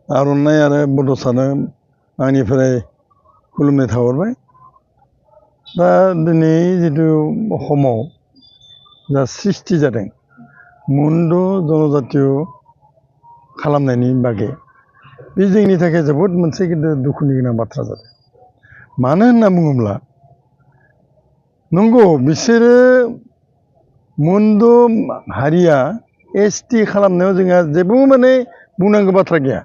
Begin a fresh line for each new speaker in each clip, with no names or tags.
आर'नाइ आरो बड'सानो आंनिफ्राय खुलुमनाय थाहरबाय। दा दिनै जिथु अखमाव जा सृष्टि जादों मुन्द' जनजातीय खालामनायनि बागै बे जोंनि थाखाय जोबोद मोनसे गिदिर दुखुनि गोनां बाथ्रा जादों। मानो होनना बुङोब्ला नंगौ बिसोरो मुन्द' हारिया एसटि खालामनायाव जोंहा जेबो माने बुंनांगौ बाथ्रा गैया।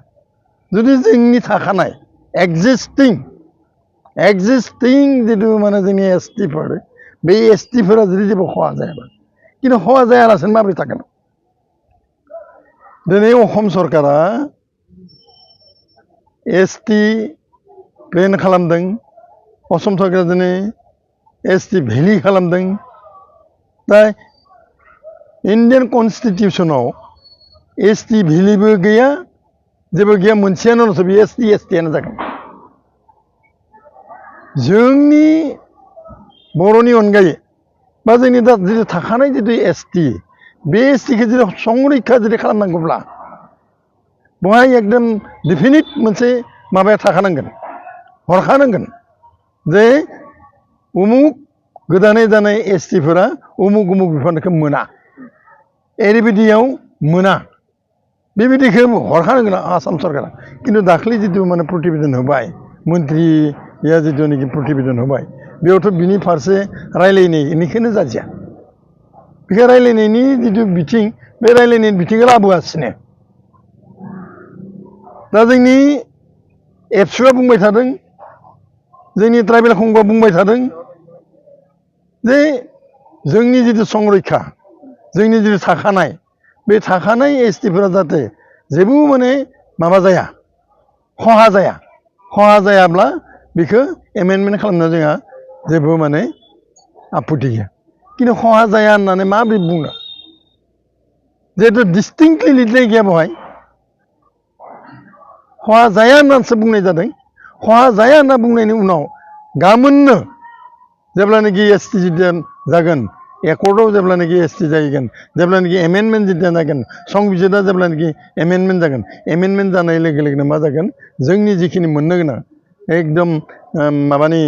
जुदि जोंनि थाखानाय एक्जिस्टिं जिथु माने जोंनि एसटिफोर बे एसटिफोरा जुदि जेबो खहा जायाबा खिन्थु खहा जायालासेनो माबोरै थागोन? दिनै असम सरकारा एसटि प्लेन खालामदों। असम सरकारा दिनै एसटि भेलि खालामदों। दा इन्डियान कनस्टिटिउसनाव एसटि भेलिबो गैया, जेबो गैया, मोनसेयानोल'सो बे एसटियानो जागोन। जोंनि बर'नि अनगायै बा जोंनि दा जितु थाखानाय जितु एसटि बे एसटिखौ जुदि संरैखा जुदि खालामनांगौब्ला बेवहाय एकदम डिफिनिट मोनसे माबाया थाखानांगोन, हरखानांगोन जे उमुक गोदानै जानाय एसटिफोरा उमुक बिफानखौ मोना, ओरैबायदियाव मोना, बेबायदिखौ हरखानांगोन आसाम सरकारा। खिन्थु दाख्लै जितु माने प्रतिवेदन होबाय, मन्थ्रिया जितुनाखि प्रतिवेदन होबाय, बेयावथ' बिनि फारसे रायलायनायनिखौनो जादिया। बेखौ रायलायनायनि जितु बिथिं, बे रायलायनायनि बिथिंखौ लाबोगासिनो। दा जोंनि एबसुआ बुंबाय थादों, जोंनि ट्राइबेल कंग'आ बुंबाय थादों जे जोंनि जितु संरैखा, जोंनि जितु थाखानाय बे थाखानाय एसटिफोरा जाहाथे जेबो माने माबा जाया, खहा जाया। खहा जायाब्ला बेखौ एमेन्डमेन्ट खालामनायाव जोंहा जेबो माने आपत्ति गैया। खिन्थु खहा जाया होननानै माबोरै बुंनो? जिहेतु डिस्टिंक्टलि लिरनाय गैया बेवहाय, खहा जाया होननानैसो बुंनाय जादों। खहा जाया होनना बुंनायनि उनाव गाबोननो जेब्लानाखि एसटि जागोन, एकर्डआव जेब्लानाखि एसटि जाहैगोन, जेब्लानाखि एमेन्डमेन्ट जितिया जागोन, संबिजिदा जेब्लानाखि एमेन्डमेन्ट जागोन, एमेन्डमेन्ट जानाय लोगो लोगोनो मा जागोन? जोंनि जिखिनि मोननो गोनां एकदम माबानि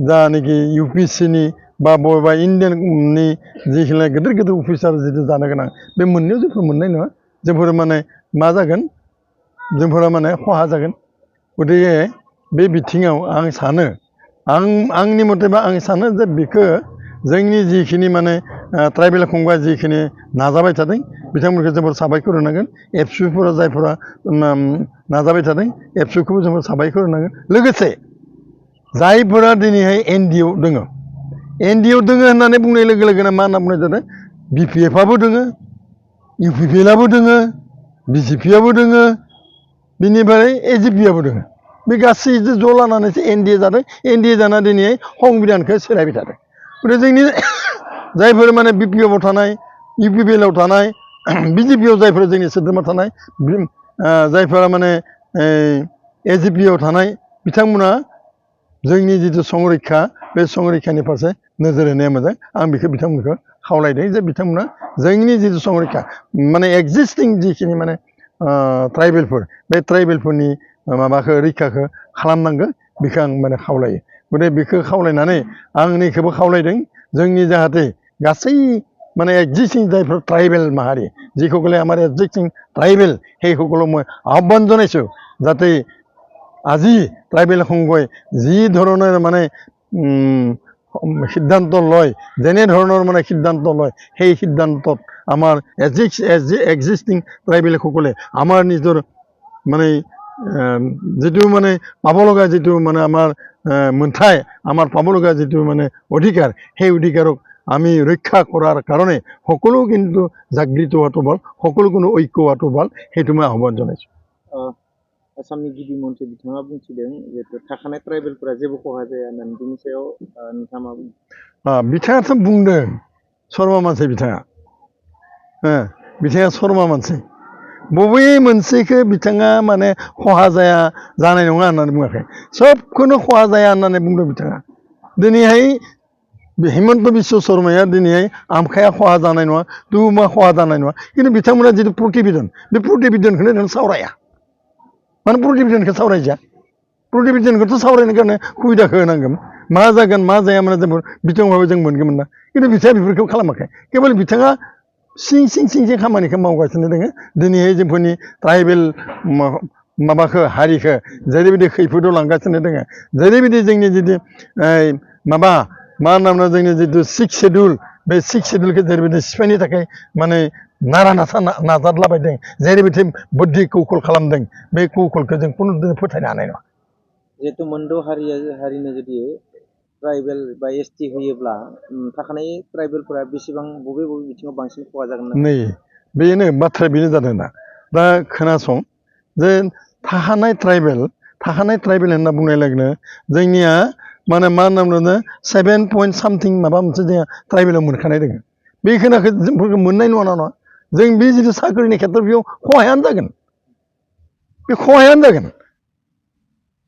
जानाखि इउपिएससिनि बा बबेबा इन्डियाननि जिखिनि गिदिर गिदिर अफिसार जितु जानो गोनां, बे मोननायाव जोंफोर मोननाय नङा। जोंफोर माने मा जागोन? जोंफोरा माने खहा जागोन। गतिके बे बिथिङाव आं सानो, आंनि मथेबा आं सानो जे बेखौ जोंनि जिखिनि माने ट्राइबेल कंग'आ जिखिनि नाजाबाय थादों, बिथांमोनखौ जोबोर साबायखर होनांगोन। एबसुफोरा जायफोरा नाजाबाय थादों, एबसुखौबो जोबोर साबायखर होनांगोन। लोगोसे जायफोरा दिनैहाय एनडिएआव दङ, एनडिएआव दङ होननानै बुंनाय लोगो लोगोनो मा होनना बुंनाय जादों? बिपिएफआबो दङ, इउपिपिएलआबो दङ, बिजेपिआबो दङ, बिनिफ्राय एजिपिआबो दङ। बे गासैजों ज' लानानैसो एनडिए जादों। एनडिए जाना दिनै संबिधानखौ सोलायबाय थादों। गतिके जोंनि जायफोर माने बिपिएफआव थानाय, इउपिपिएलआव थानाय, बिजेपिआव जायफोर जोंनि सोद्रोमा थानाय, जायफोरा माने एजिपिआव थानाय, बिथांमोना जोंनि जितु संरैखा, बे संरैखानि फारसे नोजोर होनाया मोजां। आं बेखौ बिथांमोनखौ खावलायदों जे बिथांमोना जोंनि जितु संरैखा माने एक्जिस्टिं जिखिनि माने ट्राइबेलफोर, बे ट्राइबेलफोरनि माबाखौ रैखाखौ खालामनांगौ, बेखौ आं माने खावलायो। गतिके बेखौ खावलायनानै आंनिखौबो खावलायदों जोंनि जाहाथे गासै মানে এক্সিস্টিং যাইফোৰ ট্ৰাইবেল মাহাৰী যিসকলে আমাৰ এক্সিস্টিং ট্ৰাইবেল সেইসকলক মই আহ্বান জনাইছোঁ যাতে আজি ট্ৰাইবেল সংঘই যি ধৰণৰ মানে সিদ্ধান্ত লয়, যেনে ধৰণৰ মানে সিদ্ধান্ত লয়, সেই সিদ্ধান্তত আমাৰ এক্সিস্টিং ট্ৰাইবেলসকলে আমাৰ নিজৰ মানে যিটো মানে পাব লগা যিটো মানে আমাৰ মোন্থাই, আমাৰ পাব লগা যিটো মানে অধিকাৰ, সেই অধিকাৰক আমি ৰক্ষা কৰাৰ কাৰণে সকলো কিন্তু জাগৃত হোৱাটো ভাল, সকলো কোনো ঐক্য হোৱাটো ভাল, সেইটো মই আহ্বান জনাইছোঁ।
आसामनि गिबि मन्थ्रि बिथाङा बुंथिदों जिहेतु थाखानाय ट्राइबेलफोरा जेबो खहा जाया होननानै, बिनि सायाव नोंथाङा मा बुङो?
बिथाङाथ' बुंदों, शर्मा मानसि बिथाङा, बिथाङा शर्मा मानसि, बबे मोनसेखौ बिथाङा माने खहा जाया, जानाय नङा होननानै बुङाखै, सबखौनो खहा जाया होननानै बुंदों बिथाङा। दिनैहाय हिमन्त बिश्व शर्माया दिनैहाय आमखाया खहा जानाय नङा, तुमा खहा जानाय नङा, खिन्थु बिथांमोना जितु प्रतिवेदन, बे प्रतिवेदनखौनो जों सावराया। मानो प्रतिबिधानखौ सावरायजा प्रतिबिधानखौथ' सावरायनो कारणे सुबिदाखौ होनांगोन मा जागोन मा जाया माने जों बिथांमोनहाबो जों मोनगोन ना खिन्थु बिथाङा बेफोरखौ खालामाखै केबल बिथाङा सिं खामानिखौ मावगासिनो दोङो दिनैहाय जोंफोरनि ट्राइबेल माबाखौ हारिखौ जेरैबायदि खैफोदाव लांगासिनो दोङो जेरैबायदि जोंनि जितु माबा मा होनना बुङो जोंनि जितु 6 शेड्युल बे 6 शेड्युलखौ जेरैबायदि सिफायनो थाखाय माने नारा नाथा नाजादलाबायदों जेरैबायदि बुद्धि कौशल खालामदों बे कौशलखौ जों खुनु फोथायनो हानाय नङा
जिहेतु मोनद' हारिनो जुदि ट्राइबेल बा एसटि होयोब्ला थाखानाय ट्राइबेलफोरा बेसेबां बबे बिथिङाव बांसिन खहा जागोन होनना
नै बेनो बाथ्राया बेनो जादों दा खोनासं जे थाखानाय ट्राइबेल होनना बुंनाय लोगोनो जोंनिया माने मा होनना बुङो 7 पइन्ट सामथिं माबा मोनसे जोंहा ट्राइबेलाव मोनखानाय दोङो बे खोनाखौ जोंफोरखौ मोननाय नङा जों बे जिथु साख्रिनि खेथ्रआव बेयाव खहायानो जागोन बे खहायानो जागोन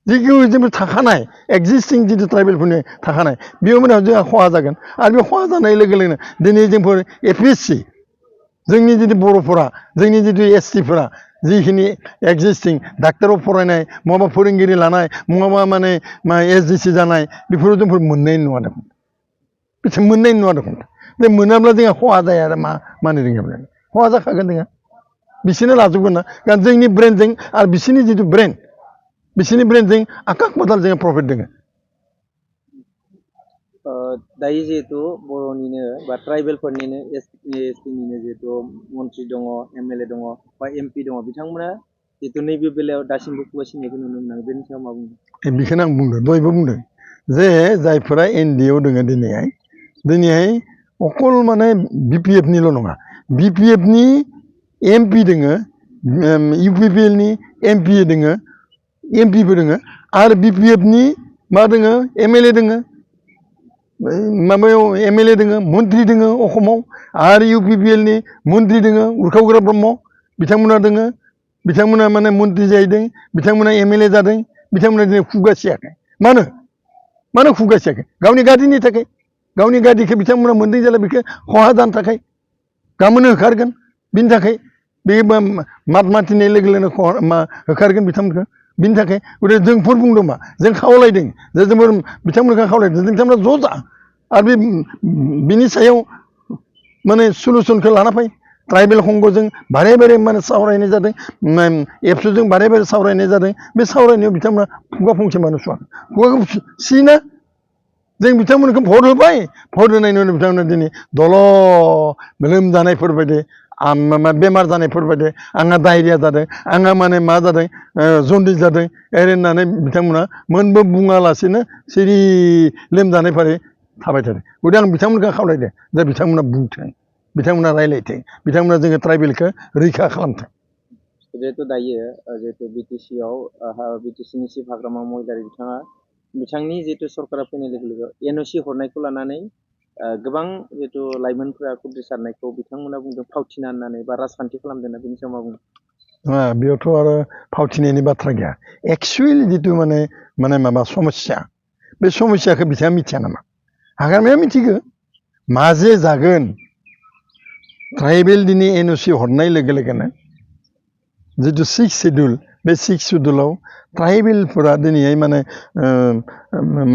जिखु जोंबो थाखानाय एक्जिस्टिं जितु ट्राइबेलफोरनि थाखानाय बेयाव माने जोंहा खहा जागोन आरो बे खहा जानाय लोगो लोगोनो दिनै जोंफोर APSC जोंनि जितु बर'फोरा जोंनि जितु STफोरा जिखिनि एक्जिस्टिं डाक्टराव फरायनाय महाबा फोरोंगिरि लानाय महाबा माने SDC जानाय बेफोराव जोंफोर मोननाय नङा देखुन बिसोर मोननाय नङा देखुन बे मोनाब्ला जोंहा खहा जाया आरो मानो रोङाब्ला खहा जाखागोन जोंहा बिसोरनो लाजोबगोन ना कारण जोंनि ब्रेनजों आरो बिसोरनि जितु ब्रेन बिसोरनि ब्रेनजों आकाश पाताल जोंहा प्रफिट दोङो
दायो जिहेतु बर'निनो बा ट्राइबेलफोरनिनो एसटिनिनो जिहेतु मन्त्रि दङ MLA दङ बा MP दङ बिथांमोना जिहेतु नैबे बेलायाव दासिमबो खुगासिननायखौ नुनो मोनाखै बेनि सायाव मा बुंदों
बेखौनो आं बुंदों दहायबो बुंदों जे जायफोरा NDA आव दोङो दिनैहाय अकल माने BPFनिल' नङा BPFनि MP दोङो UPPLनि MP दोङो MPबो दोङो आरो BPFनि मा दोङो MLA दोङो माबायाव MLA दोङो मन्त्रि दोङो अखमाव आरो UPPLनि मन्त्रि दोङो उरखावग्रा ब्रह्म बिथांमोना दोङो बिथांमोना माने मन्त्रि जाहैदों बिथांमोना MLA जादों बिथांमोना दिनै खुगासियाखै मानो खुगासियाखै गावनि गादिनि थाखाय गावनि गादिखौ बिथांमोना मोनदों जेला बेखौ खहा जानो थाखाय गाबोननो होखारगोन बिनि थाखाय बे मात मातिनाय लोगो लोगोनो होखारगोन बिथांमोनखौ बिनि थाखाय गथिखे जोंफोर बुंदों मा जों खावलायदों जे जोंफोर बिथांमोनखौ खावलायदों बिथांमोना ज' जा आरो बिनि सायाव माने सलुसनखौ लाना फै ट्राइबेल कंग'जों बारे माने सावरायनाय जादों एबसुजों बारे सावरायनाय जादों बे सावरायनायाव बिथांमोना खुगा फंसे मानो सुवाखै खुगाखौ सिना जों बिथांमोनखौ भट होबाय भट होनायनि उनाव बिथांमोना दिनै दल' लोमजानायफोर बायदि बेमार जानायफोर बायदि आंहा डायरिया जादों आंहा माने मा जादों जन्दिस जादों ओरै होननानै बिथांमोना मोनबो बुङालासेनो सिरि लोमजानाय फारि थाबाय थादों गथिखे आं बिथांमोनखौ खावलायदों जे बिथांमोना बुंथों बिथांमोना रायज्लायथों बिथांमोना जोङो ट्राइबेलखौ रैखा खालामथों
जिहेतु दायो जिहेतु BTCनि चिफ हाग्रामा महिलारि बिथांनि जिहेतु सरकारा फैनाय लोगो लोगो NOC हरनायखौ लानानै गोबां जिहेतु लाइमोनफोरा खुद्रिसारनायखौ बिथांमोना बुंदों फावथिना होननानै बा राजखान्थि खालामदों होनना बेनि सायाव मा बुंदों
बेयावथ' आरो फावथिनायनि बाथ्रा गैया एक्सुवेलि जितु माने माबा समस्या बे समस्याखौ बिथाङा मिथिया नामा हाग्रामाया मिथिगौ मा जे जागोन ट्राइबेल दिनै NOC हरनाय लोगो लोगोनो जितु 6 शेड्युल बे 6 शेड्युलाव ट्राइबेलफोरा दिनैहाय माने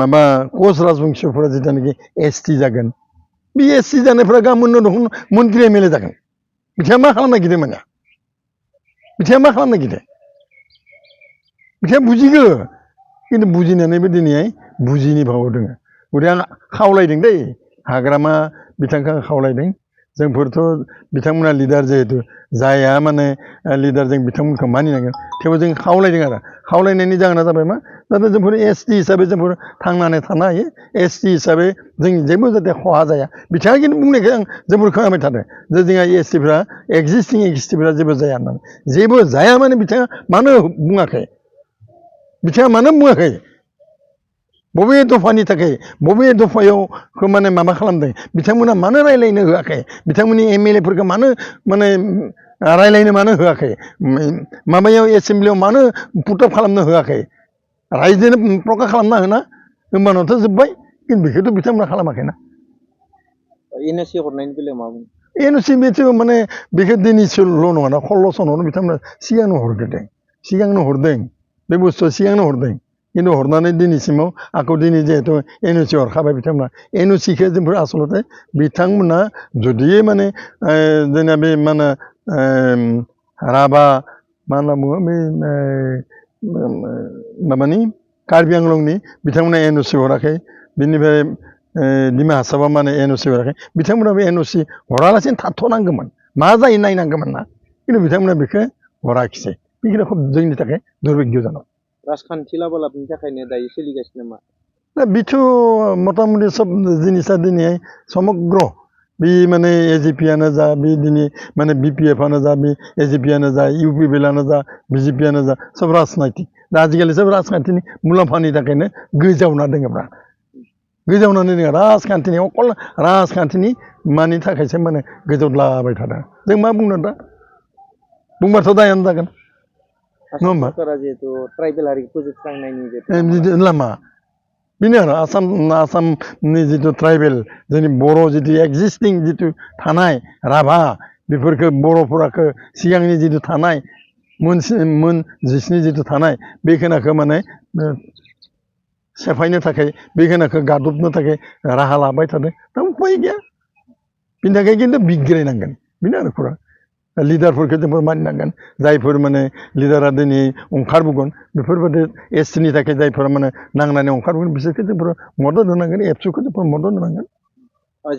माबा कच राजबंशिफोरा जिथुनाखि ST जागोन बे ST जानायफोरा गाबोननो दं मन्त्रि MLA जागोन बिथाङा मा खालामनो नागिरदों माने बिथाङा मा खालामनो नागिरदों बिथाङा बुजिगौ खिन्थु बुजिनानैबो दिनैहाय बुजिनि भाबाव दङ गथिखे आं खावलायदों दै हाग्रामा बिथांखौ खावलायदों जोंफोरथ' बिथांमोना लिडार जिहेतु जायहा माने लिडार जों बिथांमोनखौ मानिनांगोन थेवबो जों खावलायदों आरो खावलायनायनि जाहोना जाबाय मा जाहाथे जोंफोर ST हिसाबै जोंफोर थांनानै थानो हायो ST हिसाबै जों जेबो जाहाथे खहा जाया बिथाङा खिन्थु बुंनायखौ आं जोबोर खोनाबाय थादों जे जोंहा STफ्रा एक्जिस्टिंफ्रा जेबो जाया होननानै जेबो जाया माने बिथाङा मानो बुङाखै बिथाङा मानो बुङाखै बबे दफानि थाखाय बबे दफायाव माने माबा खालामदों बिथांमोना मानो रायज्लायनो होआखै बिथांमोननि MLAफोरखौ मानो माने रायज्लायनो मानो होआखै माबायाव एसेम्ब्लियाव मानो पुटआप खालामनो होआखै रायजोनो प्रकाश खालामना होना होमबानोथ' जोब्बाय खिन्थु बेखौथ' बिथांमोना खालामाखैना
NOC हरनायनि बेलायाव मा बुङो
NOC बेथ' माने बेखौ दिनैसोल' नङा ना 16 सनावनो बिथांमोना सिगांनो हरदों बे बुस्थुआ सिगांनो हरदों खिन्थु हरनानै दिनैसिमाव आंखौ दिनै जिहेथु एनअसि हरखाबाय बिथांमोना एनअसिखौ जोंफोर आसलथे बिथांमोना जुदि माने जोंना बे मा होनो राभा मा होनना बुङो बे माबानि कार्बि आंलंनि बिथांमोना एनअसि हराखै बिनिफ्राय डिमा हासाबा माने एनअसि हराखै बिथांमोनाबो एनअसि हरालासिनो थाथ'नांगौमोन मा जायो नायनांगौमोन ना खिन्थु बिथांमोना बेखौ हराखिसै बेखिनि खोब जोंनि थाखाय दुर्भाग्य जानांगौ
राजखान्थि लाबोलाबनि थाखायनो दायो सोलिगासिनो नामा
दा बिथ' मथा मथि सब जिनिसा दिनैहाय समग्र बे माने एजिपियानो जा बे दिनै माने बिपिएफआनो जा बे एजिपियानो जा इउपिपिएलआनो जा बिजेपियानो जा सब राजनैतिक दा आजिखालि सब राजखान्थिनि मुलाम्फानि थाखायनो गोजावना दोङोब्रा गोजावनानै दोङो राजखान्थिनि अकल राजखान्थिनि मानि थाखायसो माने गोजौलाबाय थादों जों मा बुंनो दा बुंबाथ' दायानो जागोन नङा होमबा
सरकारा जिहेतु ट्राइबेल हारिखौ फोजोबस्रांनायनि जिहेतु
लामा बेनो आरो आसामनि जिथु ट्राइबेल जोंनि बर' जिथु एक्जिस्टिं जिथु थानाय राभा बेफोरखौ बर'फोराखौ सिगांनि जिथु थानाय मोन 17 जिथु थानाय बे खिनाखौ माने सेफायनो थाखाय बे खिनाखौ गादबनो थाखाय राहा लाबाय थादों दा उपाय गैया बिनि थाखाय खिन्थु बिग्रायनांगोन बेनो आरो खौरां लिडारफोरखौ जोंबो मानिनांगोन जायफोर माने लिडारा दिनै ओंखारबोगोन बेफोरबायदि एसटिनि थाखाय जायफोरा माने नांनानै ओंखारबोगोन बिसोरखौ जोंफोर मदद होनांगोन एबसुखौ जोंफोर मदद होनांगोन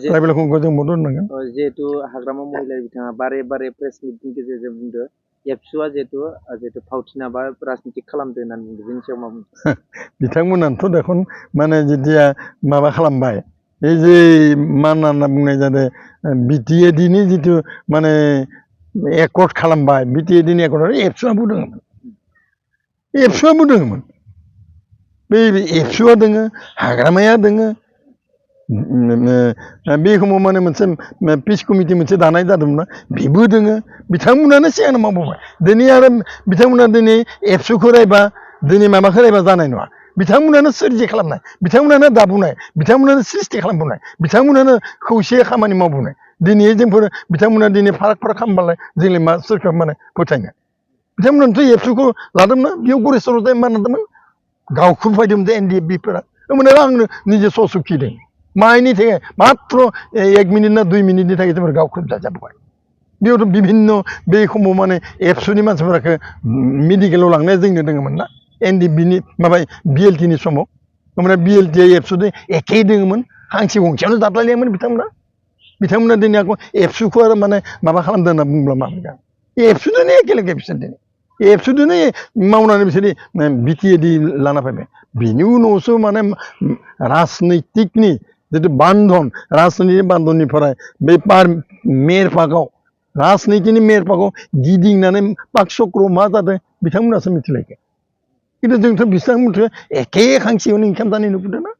ट्राइबेल खौ जों मदद होनांगोन
जिहेतु हाग्रामा महिलारि बिथाङा बारे बारे प्रेस मिटनि गेजेरजों बुंदो एबसुआ जिहेतु फावथिना बा राजनितिक खालामदो होननानै बुंदो बेनि सायाव मा बुंदों
बिथांमोनाथ' देखुन माने जेथिया माबा खालामबाय बे जे मा होनना बुंनाय जादों बिटिएडिनि जिथु माने एकर्ड खालामबाय बिटिएडिनि एकर्डआव एबसुआबो दङमोन बे एबसुआ दोङो हाग्रामाया दोङो बे समाव माने मोनसे पिस कमिटि मोनसे दानाय जादोंमोन बेबो दोङो बिथांमोनानो सिगांनो मावबोबाय दिनै आरो बिथांमोना दिनै एबसुखौ रायबा दिनै माबाखौ रायबा जानाय नङा बिथांमोनानो सोरजि खालामनाय बिथांमोनानो दाबोनाय बिथांमोनानो सृष्टि खालामबोनाय बिथांमोनानो खौसे खामानि मावबोनाय दिनै जोंफोर बिथांमोना दिनै फाराग खालामबालाय जोंलाय मा सोरखौ माने फोथायनो बिथांमोनाथ' एबसुखौ लादोंमोन बेयाव गरेस्वर जाय मा होनदोंमोन गावख्रुबफायदोंमोन जे एनडिएफबिफोरा होमबाना आंनो निजे ससुखिदों माइनि थाखाय मात्र 1 मिनिट ना 2 मिनिटनि थाखाय जोंफोर गावख्रुब जाजाबोबाय बेयावथ' बिभिन्न बे समाव माने एबसुनि मानसिफोरखौ मेडिकेलाव लांनाया जोंनो दङमोन ना एनडिएफबिनि माबा बिएलटिनि समाव होमबाना बिएलटिआ एबसुजों एखे दङमोन हांसो गंसेयावनो जाद्लायलायोमोन बिथांमोना दिनै आंखौ एबसुखौ आरो माने माबा खालामदों होनना बुंब्ला मा मोनगोन एबसुजोंनो एखे लोगो बिसोर दिनै एबसुजोंनो मावनानै बिसोर बिटिएडि लाना फैबाय बिनि उनावसो माने राजनैतिकनि जिथु बान्धन राजनैतिक बान्धननिफ्राय बे मेयर पार्कआव राजनैतिकनि मेयर पार्कआव गिदिंनानै पाक चक्रआव मा जादों बिथांमोनासो मिथिलायगोन खिन्थु जोंथ' बिथांमोनखौ एखे खांसियावनो ओंखाम जानाय नुबोदों ना